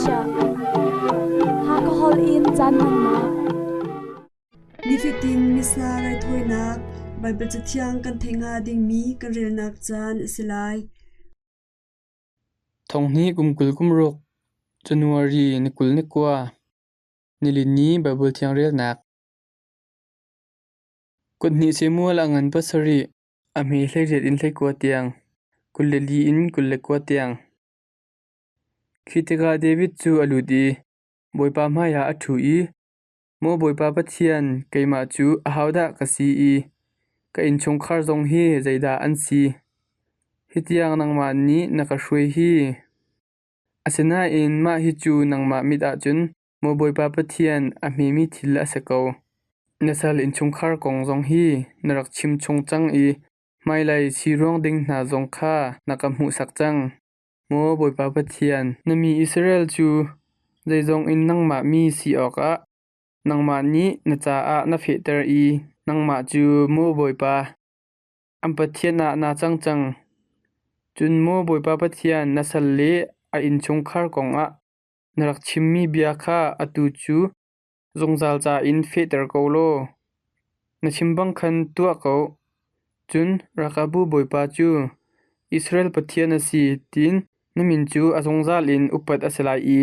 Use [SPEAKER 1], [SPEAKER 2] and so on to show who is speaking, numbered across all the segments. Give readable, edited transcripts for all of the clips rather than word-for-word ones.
[SPEAKER 1] chiah. Hakha holh in caan hmannak.
[SPEAKER 2] Nifatin Missa raithawinak Baibal Cathiang kan theih hnga dingmi kan relnak caan a si lai.
[SPEAKER 3] Thonghnih kum 20 kum ruk, January ni 22, nilini Baibal Thiang relnak. Kut hnih Samuel a ngan pasarih, a hme 18 in 19 tiang, 24 in 29 tiang. Khi tikah David cu a lut i Bawipa hmaiah a ṭhu i, Maw Bawipa Pathian, keimah cu ahodah ka si i ka innchungkhar zong hi zeidah an si? Hi tiang nangmah nih na ka hruai hi. Asinain mah hi cu nangmah mit ah cun Maw Bawipa Pathian, a hmemi thil a si ko. Na sal innchungkhar kong zong hi na rak chim chung cang i hmailei si ruang ding hna zong kha na ka hmuhsak cang. Maw Bawipa Pathian, na mi Israel cu zeizong in nangmah mi si awkah nangmah nih na caah na fehter i nangmah cu, maw Bawipa, an Pathian ah naa cang cang. Cun maw Bawipa Pathian, na sal le a innchungkhar kongah na rak chimmi bia kha atu cu zungzal ca in fehter ko law na chim bang khan tuah ko. Cun ralkapbu Bawipa cu Israel Pathian a si tiin na min cu a zungzal in upat a si lai i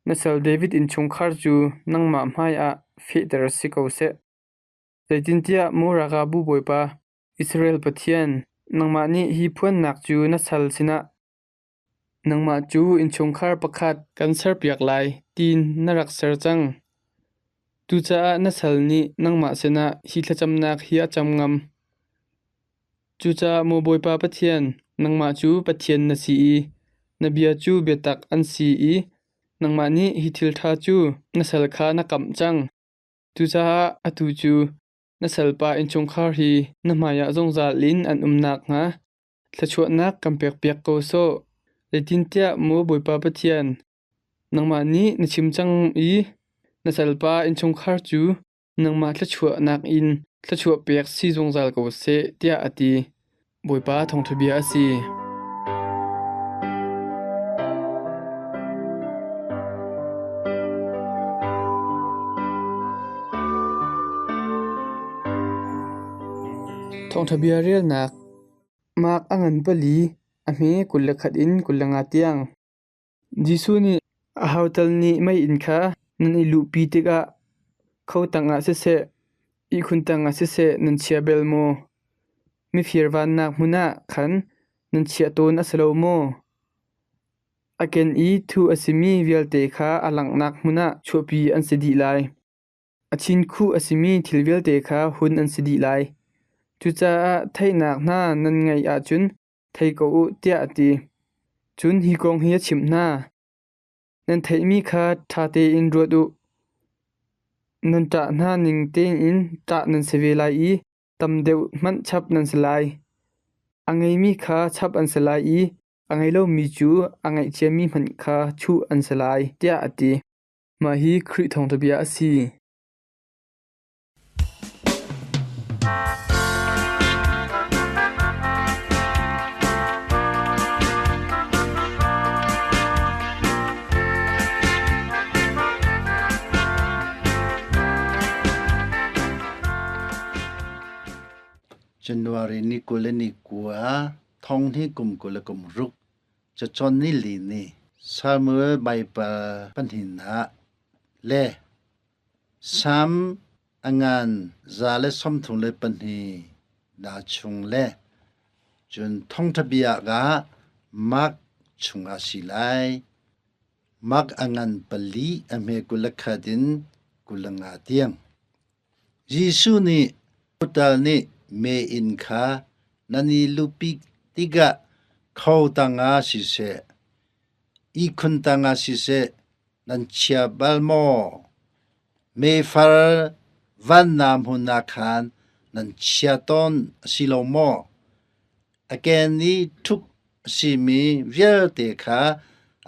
[SPEAKER 3] na sal David innchungkhar cu nangmah hmaiah fehter si ko seh. Zeitintiah maw ralkapbu Bawipa, Israel Pathian, nangmah nih hi phuannak cu na sal sinah Nangmah cu innchungkhar pakhat kan serpiak lai tiin na rak ser cang. Cucaah na sal nih nangmah sinah hi thlacamnak hi a cam ngam. Cucaah maw Bawipa Pathian, nangmah cu Pathian na si i na bia cu biatak an si i nangmah nih hi thil ṭha cu na sal kha na kamh cang. Cucaah atu cu na salpa innchungkhar hi na hmaiah zungzal in an um nakhnga Thluachuahnak kan pekpiak ko sawh. Zeitintiah maw Bawipa Pathian, nangmah nih na chim cang i na salpa innchungkhar cu nangmah thluachuahnak in thluachuah pek si zungzal ko seh, tiah a ti. Bawipa thawngṭha bia a si. Thawngṭha bia relnak. Mark a ngan pali, a hme 21 in 25 tiang. Jesuh nih aho tal nih meiinn kha nan i luhpi tikah kho tangah siseh, ihkhun tangah siseh nan chia bel maw? Mifir vannak hmun ah khan nan chiah tawn a si lo maw? A ken i thuh a simi vialte kha a langhnak hmun ah chuahpi an si dih lai. A chinkhuh a simi thil vialte kha hun an si dih lai. Cucaah theihnak hna nan ngeih ahcun thei ko u, tiah a ti. Cun hi kong hi a chimh hna. Nan theihmi kha ṭha tein ruat u. Nan ṭah hna ning tein ṭah nan si ve lai i tam deuh hmanh chap nan si lai. A ngeimi kha chap an si lai i a ngei lomi cu a ngeih ciami hmanh kha chuh an si lai, tiah a ti. Mah hi Khrih thawngṭha bia a si.
[SPEAKER 4] January ni 22 thong hi kum 26 Cacawn nili nih Samuel Baibal pahnihnak le Salm a ngan 132 dah chung le cun Thawngṭha Bia ah Mark chungah a si lai. Mark a ngan pali a hme 21 in 25 tiang. Jesuh nih utal nih meiinn kha nan i luhpi tikah kho tangah siseh, ihkhun tangah siseh nan chia bal maw? Meifar vannak hmun ah khan nan chia tawn a si lo maw? A ken i ṭhup a simi vialte kha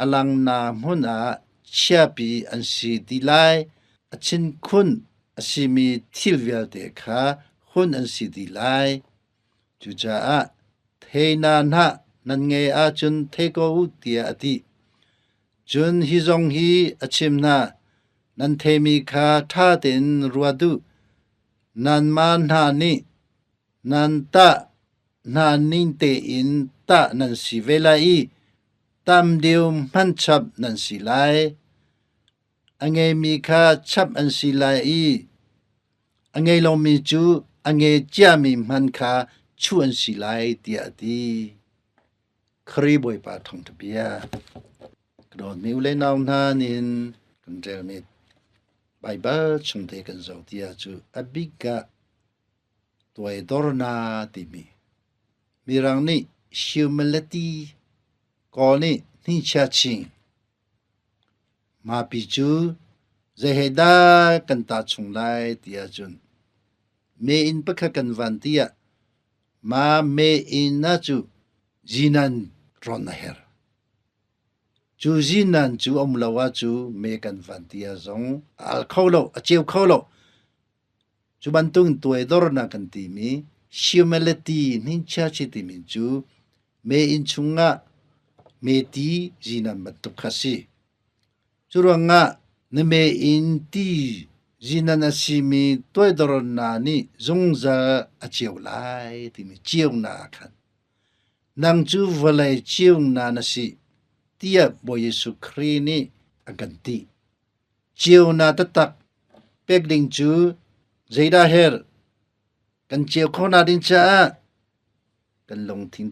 [SPEAKER 4] a langhnak hmun ah chiahpi an si dih lai. A chinkhun a simi thil vialte kha hun an si dih lai. Cucaah thei hna hnah nan ngei ahcun thei ko u tiah a ti. Cun hi zong hi a chim hna, nan theimi kha ṭha tein ruat u. Nanmah hna nih nan tah hna ning tein tah nan si ve lai i tam deuh hmanh chap nan si lai. A ngeimi kha chap an si lai i a ngei lomi cu a nge ciami hmanh kha chuh an si lai, tiah a ti. Khrih Bawipa thawngṭha bia. Ka dawtmi u le nau hna nihin kan relmi Baibal chungte kan zoh ti ahcu a bik ah tuaidorna timi Mirang nih humility, Kawl nih hnichia ching. Mapi cu zei he dah kan tahchung lai ti ahcun mei-inn pakhat kan van ti ah mah mei-inn ah cu zinan rawn a herh. Cu zinan cu a um lo ahcu mei kan van ti ah zong a al kho lo, a ceu kho lo. Cu bantuk in tuaidornak kan timi humility hninchia chi timi cu mei-inn chungah meti zinan bantuk kha a si. Cu ruangah na mei-inn ti zinan a simi tuaidornak nih zungzal a ceu lai timi ceunak ah khan nang cu vawlei ceunak na si tiah Bawi Jesuh Khrih nih a kan ti. Ceunak taktak pek ding cu zeidah herh? Kan ceu khawhnak ding caah kan lungthin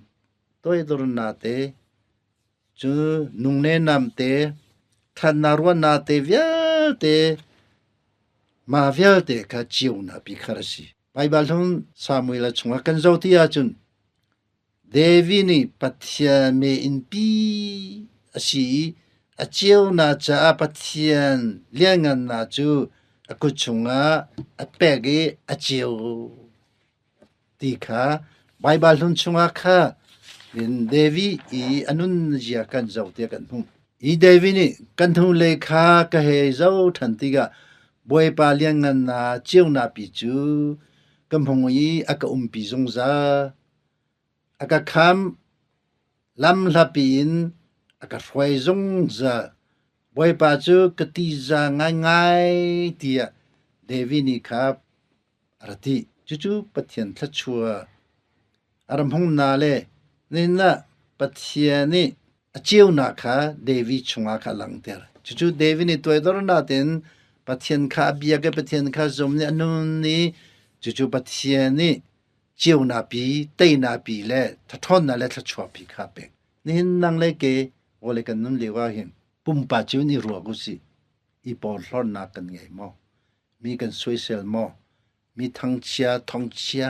[SPEAKER 4] toidornak te, cu nung le nam te, ṭhatnak ruahnak te vialte, mah vialte kha ceunak pi kha a si. Baibal hlun Samuel chungah kan zoh ti ahcun David nih Pathian meiinn-pi a si i a ceunak caah Pathian lianngannak cu a kut chungah a pek i a ceu ti kha Baibal hlun chungah kha David i a nunzia kan zoh tiah kan hmuh. Hi David nih kan hnulei kha ka hei zoh ṭhan tikah Bawipa lianngannak ceunak pi cu ka hmung i a ka umpi zungzal. A ka khamh, lamhlapi in a ka hruai zungzal. Bawipa cu ka tihza ngaingai tiah David nih kha a ra ti. Cucu Pathian thluachuah a ra hmung na le nihin ah Pathian nih a ceunak kha David chungah kha a langhter. Cucu David nih tuaidornak tein Pathian kha a biak i Pathian kha zum nih a nun i cucu Pathian nih ceunak pi, teinak pi le ṭhawnnak le thluachuah pi kha pek. Nihin nang le ke vawlei kan nun lio ah hin pumpa cu in i ruak usih. I porhlawtnak kan ngei maw? Mi kan soisel maw? Mi thangchia, thongchia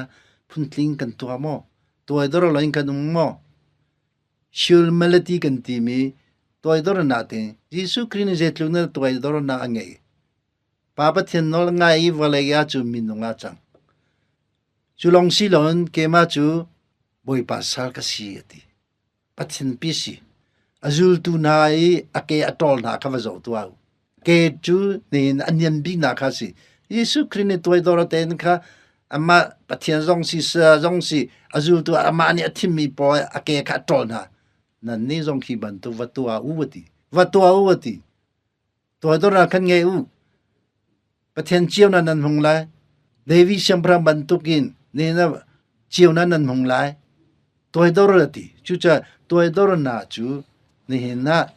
[SPEAKER 4] phuntling kan tuah maw? Tuaidor lo in kan um maw? Humility kan timi tuaidornak te Jesuh Khrih nih zeitluk na tuaidornak a ngei. Pa Pathian nawl ngai i vawlei ah cu minung ah cang. Cu lawng si loin keimah cu Bawipa sal ka si a ti. Pathian pi si. A zultu hna i a ke a ṭawl hna kha va zoh tuah u. Ke cu nihin a niam biknak kha a si. Jesuh Khrih nih tuaidor tein kha amah Pathian zong si sa zong si a zultu amah nih a thimmi pawl a ke kha a ṭawl hna. Nannih zong khi bantuk va tuah u a ti. Va tuah u a ti. Tuaidor ah khan ngei u. Pathian cio na nan hmung lai. David siangpahrang bantukin nihin ah cio na nan hmung lai. Tuaidor a ti. Cucaah tuaidor na cu nihin ah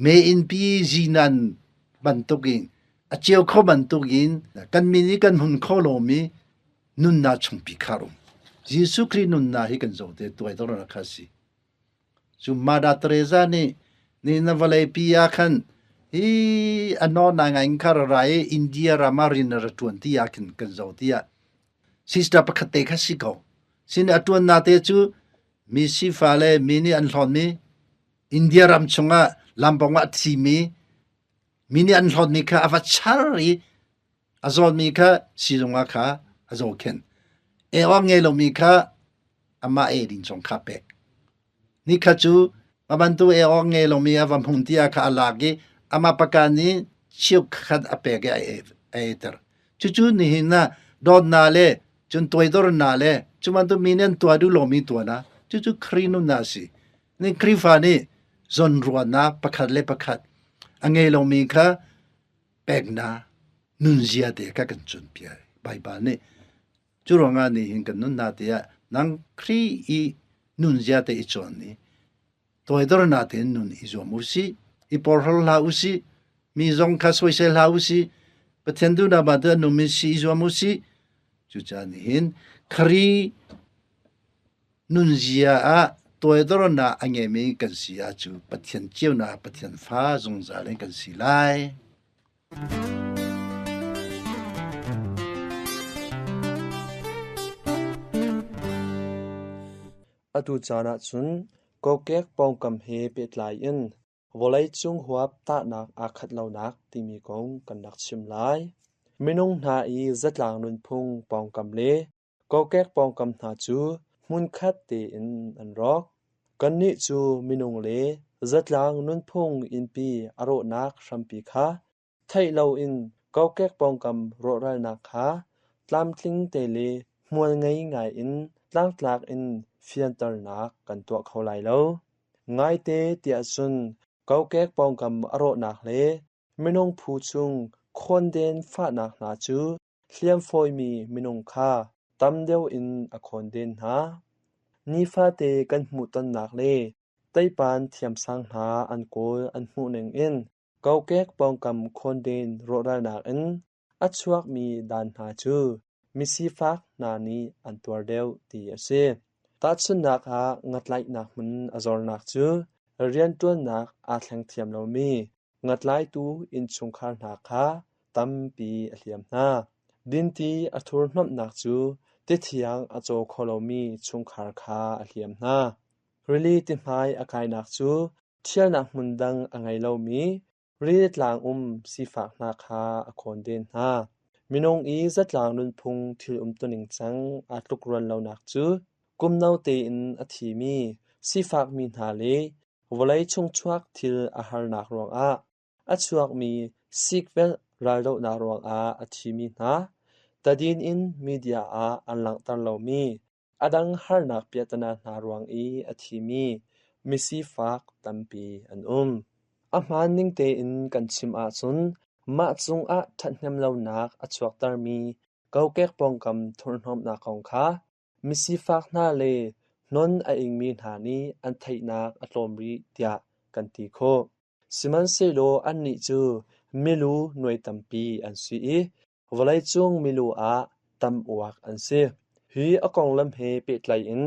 [SPEAKER 4] meiinn pi zinan bantukin a ceu kho bantukin kan min i kan hmun kho lomi nunnak chungpi kha um. Jesuh Khrih nunnak hi kan zoh te tuaidor na kha si. Cu Mother Teresa nih nihin na vawleipi ah khan hi a naw ngai ngai in kha ra ra i India ram ah rian a ra ṭuan ti ah khin kan zoh tiah sister pakhat te kha si ko. Sin a ṭuannak te cu mi sifa le mi nih an hlawnmi India ram chungah lampawng ah a thimi mi nih an hlawnmi kha a va char i a zawtmi kha siizung ah kha a zohkhenh. Ei awk ngei lomi kha amah ei ding zong kha pek. Nikhat cu mah bantuk ei awk ngei lomi a va hmung tiah kha a lak i amah paka nih cheukhat a pek i a eiter. Cucu nihin ah dawtnak le cun toidornak le cu bantuk mi nih an tuah duh lomi tuahnak cucu Khrih nunnak a si. Ni Khrihfa nih zawnruahnak pakhat le pakhat. A ngei lomi kha pekna nunzia te kha kan cawnpiak. Baibal nih cu ruangah nihin kan nunnak te ah nang Khrih i nunzia te i cawn i toidornak tein nun i zuam u sih, i porhlawt hlah u sih, mi zong kha soisel hlah u sih, Pathian duhnak bantuk a nungmi si i zuam u sih. Cucaah nihin Khrih nunzia ah toidornak a ngeimi kan si ahcun Pathian ceunak Pathian fa zungzal in kan si lai.
[SPEAKER 5] Atu caan ahcun kokek pawngkam he pehtlai in vawleicung huap tahnak aa khat lonak timi kong kan rak chim lai. Minung hna i zatlang nunphung pawngkam le kokek pawngkam hna cu hmunkhat tein an rawk. Kannih cu minung le zatlang nunphung innpi a rawhnak hrampi kha Theih loin kokek pawngkam rawhralnak kha tlamtling te le hmual ngei ngaiin tlangtlak in fianternak kan tuah kho lai lo. Ngaite tiah cun kokek pawngkam a rawhnak le minung phu chung khawnden fahnak hna cu hliamfawimi minung kha tam deuh in a khawnden hna. Nifate kan hmuhtonnak le teipan thiamsang hna an kawl an hmuh ningin Kokek pawngkam khawnden rawhralnak in a chuakmi daan hna cu misifak hna nih an tuar deuh ti a si. Tahchunhnak ah ngatlaihnak hmun a zornak cu rianṭuannak aa thleng thiam lomi ngatlaitu innchungkhar hna kha tampi a hliam hna. Dinti a thurhnomhnak cu tithiang a caw kho lomi chungkhar kha a hliam hna. Rili tihmai a kainak cu Ṭhialnak hmun dang a ngei lomi rili tlang um sifak hna kha a khawnden hna. Minung i zatlang nunphung thil umtuning cang aa tlukruan lonak cu kum no tein a thimi sifakmi hna le vawlei chungchuak thil a harnak ruangah a chuakmi sikvelh raldohnak ruangah a thimi hna, tadin in media ah an langhter lomi A dang harnak piahtana hna ruang i a thimi misifak tampi an um. A hmaan ning tein kan chim ahcun mah cungah ṭhathnem lonak a chuaktermi kokek pawngkam thurhhnawmhnak kong kha misifak hna le hnon a ingmi hna nih an theihnak a tlawm rih tiah kan ti khawh. Sihmanhsehlaw annih cu milu nuai tampi an si i vawleicung milu ah tam uak an si. Hi a konglam he pehtlai in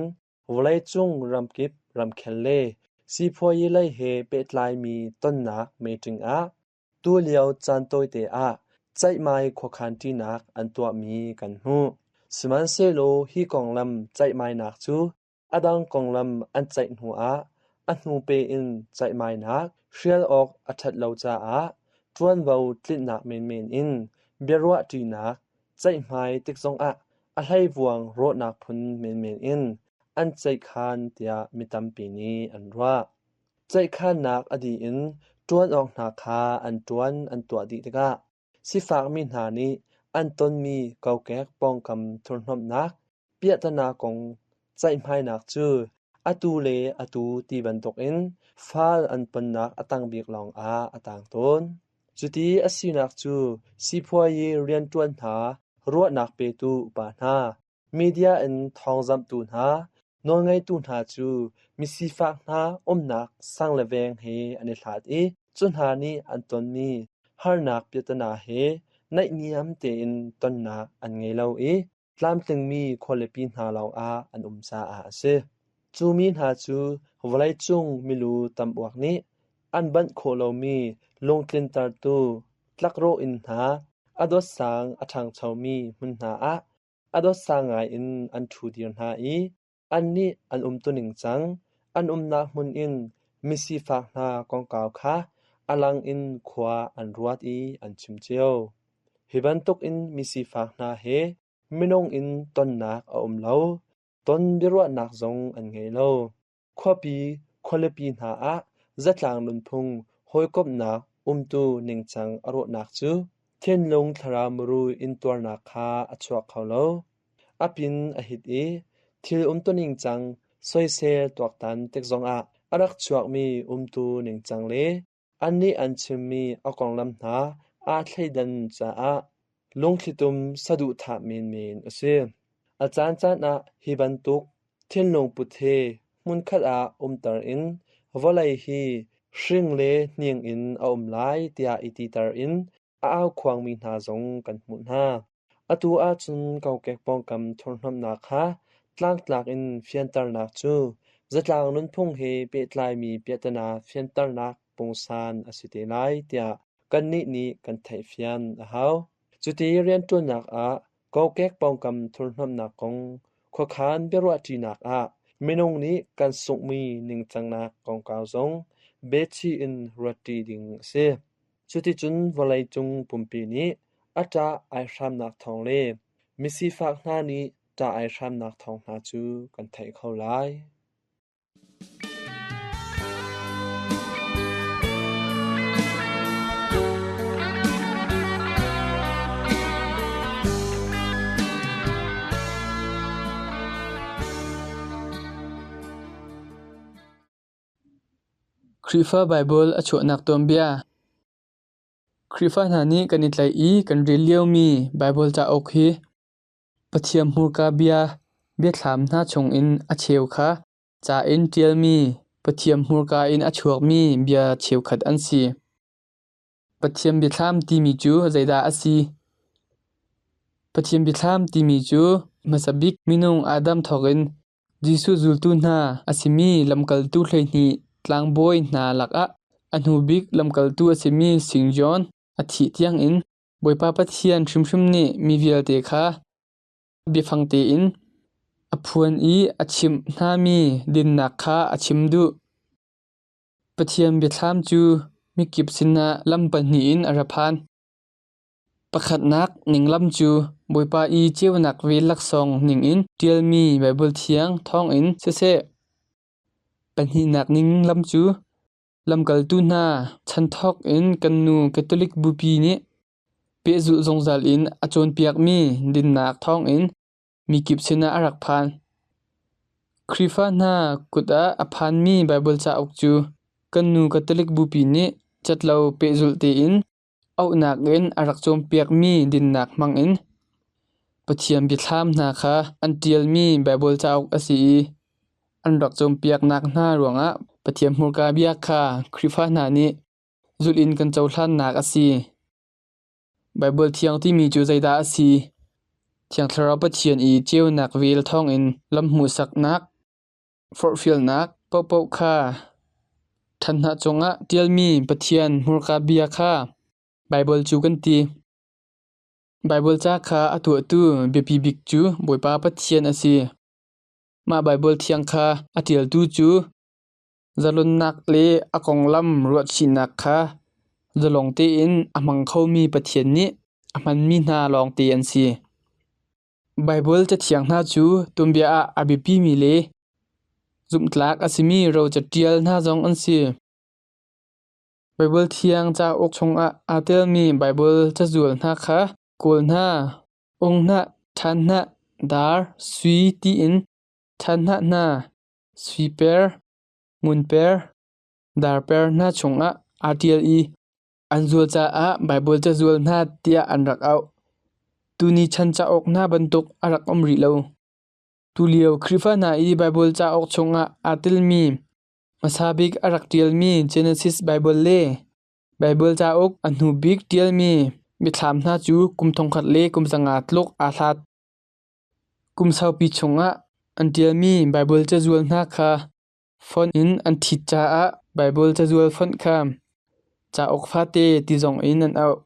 [SPEAKER 5] vawleicung ramkip ramkhel le sipuazi lei he pehtlaimi tonnak meeting ah tulio caan tawite ah ceihmai khuakhanṭinak an tuahmi kan hmuh. Sihmanhsehlaw hi konglam ceihmainak cu A dang konglam an ceih hnuah a hnupe in ceihmainak hrial awk a ṭhat lo caah ṭuanvo tlinhnak menmen in biaruahṭinak ceihmai tik zongah a hleivuang rawhnak phun menmen in an ceihkhan tiah mi tampi nih an ruah. Ceihkhannak a dih in ṭuan awk hna kha an ṭuan an tuah dih tikah sifakmi hna nih an tonmi kokek pawngkam thurhnomhnak Piahtana kong ceihmainak cu atu le atu ti bantukin fal an ponnak a tang bik lawngah a tang tawn. Cuti a sinak cu sipuayi rianṭuan hna, ruahnak petu upa hna, media in thawngzamhtu hna, nawlngeitu hna cu misifak hna umnak sang le veng he an i hlat i cu hna nih an tonmi harnak piahtana he naihniam tein tonnak an ngei lo i tlamtlingmi khualipi hna lawngah an um caah a si. Cu mi hna cu vawleicung milu tam uak nih an banh khawh lomi lungtlintertu tlakrawh inn hna, a dot sang a ṭhangchomi hmun hna ah a dot sang ngai in an ṭhu dir hna i annih an umtuning cang, an umnak hmun in misifak hna kongkau kha a lang in khua an ruat i an chim cio. Hi bantukin misifak hna he minung in tonnak a um lo, ton biaruahnak zong an ngei lo. Khuapi, khualipi hna ah zatlang nunphung hawikomhnak umtu ningcang a rawhnak cu thinlung thlarau muru intuarnak kha a chuak kho lo. A pin a hit i thil umtuning cang soisel tuaktan tik zongah a rak chuakmi umtu ningcang le Annih an chimmi a konglam hna aa thleidan caah lungthlitum saduhthah menmen a si. A caancaan ah hi bantuk thinlung put he hmunkhat ah umter in vawlei hi hring le hniang in a um lai tiah i titer in a aukhuangmi hna zong kan hmuh hna. Atu ahcun kokek pawngkam thurhhnawmhnak kha tlangtlak in fianternak cu zatlang nunphung he pehtlaimi piahtana fianternak pungsan a si te lai tiah kannih nih kan theihfian a hau. Cuti rianṭuannak ah kokek pawngkam thurhhnawmhnak kong khuakhan biaruahṭinak ah minung nih kan sunghmi ningcangnak kongkau zong biachih in ruatṭi ding a si. Cuticun vawleicung pumpi nih a ṭah ai hramnak thawng le misifak hna nih ṭah ai hramnak thawng hna cu kan theih kho lai.
[SPEAKER 3] Khrihfa Baibal a chuahnak tuanbia. Khrihfa hna nih kan i tlaih i kan rel liomi Baibal cauk hi Pathian hmurka bia biathlam hna chungin a cheu kha ca in ṭialmi Pathian hmurka in a chuakmi bia cheukhat an si. Pathian biathlam timi cu zeidah a si? Pathian biathlam timi cu hmasa bik minung Adam thawkin Jesuh zultu hna a simi lamkaltu 12 tlangbawi hna lakah a hnu bik lamkaltu a simi Sing John a thih tiangin Bawipa Pathian hrimhrim nih mi vialte kha biafang tein a phuan i a chimh hnami dinnak kha a chim duh. Pathian biathlam cu mikip sinah lam pahnih in a ra phan. Pakhatnak ninglam cu Bawipa i ceunak vel laksawng ningin ṭialmi Baibal Thiang thawngin siseh, pahnihnak ninglam cu lamkaltu hna chan thawk in kan nu Catholic Bupi nih pehzulh zungzal in a cawnpiakmi dinnak thawngin mikip sinah a rak phan. Khrihfa hna kut ah a phanmi Baibal cauk cu kan nu Catholic Bupi nih catlo pehzulh tein Auhnak in a rak cawnpiakmi dinnak hmangin Pathian biathlam hna kha an ṭialmi Baibal cauk a si i an rak cawnpiaknak hna ruangah Pathian hmurka bia kha Khrihfa hna nih zulh in kan cohlannak a si. Baibal Thiang timi cu zeidah a si? Thiang Thlarau Pathian i ceunak vel thawngin lam hmuhsaknak, forhfialnak paohpaoh kha ṭhanhnak cungah ṭialmi Pathian hmurka bia kha Baibal cu kan ti. Baibal ca kha a tuahtu biapi bik cu Bawipa Pathian a si. Mah Baibal thiang kha a ṭialtu cu zalonnak le a konglam ruahchihnak kha zalong tein a hmang khomi Pathian nih a hmanmi hna lawngte an si. Baibal cathiang hna cu tuanbia ah a biapimi le zumhtlak a simi roca ṭial hna zong an si. Baibal Thiang cauk chungah aa telmi Baibal cazual hna kha kawl hna, ung hna, ṭhan hna, dar, sui tiin ṭhan hna hna, sui per, ngun per, dar per hna chungah aa ṭial i An zual caah Baibal cazual hna tiah an rak auh. Tuni chan cauk hna bantuk a rak um rih lo. Tulio Khrihfa hna i Baibal cauk chungah aa telmi hmasa bik a rak ṭialmi Genesis Baibal le Baibal cauk a hnu bik ṭialmi Biathlam hna cu kum thongkhat le kum zanga tluk aa hlat. Kum saupi chungah an ṭialmi Baibal cazual hna kha Fonh in an ṭhit caah Baibal cazual fonh kha cauk fate ti zongin an auh.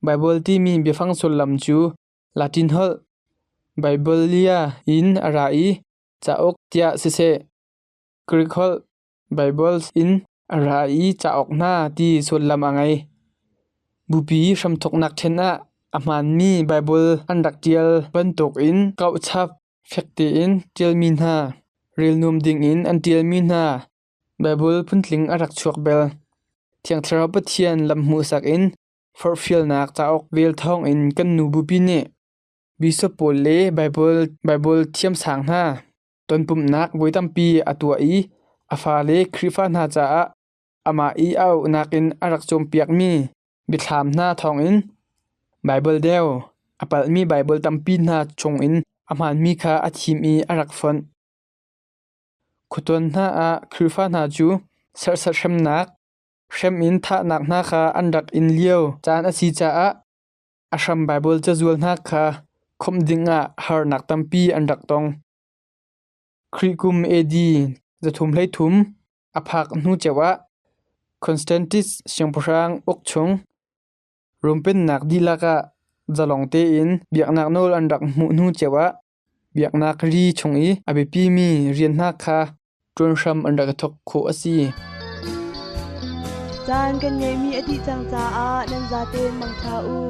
[SPEAKER 3] Baibal timi biafang sullam cu Latin holh Biblia in a ra i cauk tiah siseh, Greek holh Bibles in a ra i cauk hna ti sullam a ngei. Bupi hramthawknak ṭhen ah a hmaanmi Baibal an rak ṭial bantukin kauhchap Fek tein ṭialmi hna, rel nuam dingin an ṭialmi hna Baibal phuntling a rak chuak bal. Thiang Thlarau Pathian lam hmuhsak in forhfialnak cauk vel thawngin kan nu bupi nih bishop pawl le Baibal thiamsang hna tonpumhnak voi tampi a tuah i a fale Khrihfa hna caah Amah i a auhnak in a rak cawnpiakmi biathlam hna thawngin Baibal deu a palhmi Baibal tampi hna chungin a hmaanmi kha a thim i a rak fonh. Khuatuan hna ah Khrihfa hna cu serhsat hremnak, hrem in thahnak hna kha an rak in lio caan a si caah a hram Baibal cazual hna kha khawmh dingah harnak tampi an rak tong. Khrih kum AD 333 a phak hnu ceu ah Constantis siangpahrang uk chung Rom pennak dihlak ah zalong tein biaknak nawl an rak hmuh hnu ceu ah biaknak ri chung i a biapimi rian hna kha ṭuan hram an rak i thawk khawh a si.
[SPEAKER 2] Caan kan ngeihmi a dih cang caah nan zaten mangṭha u.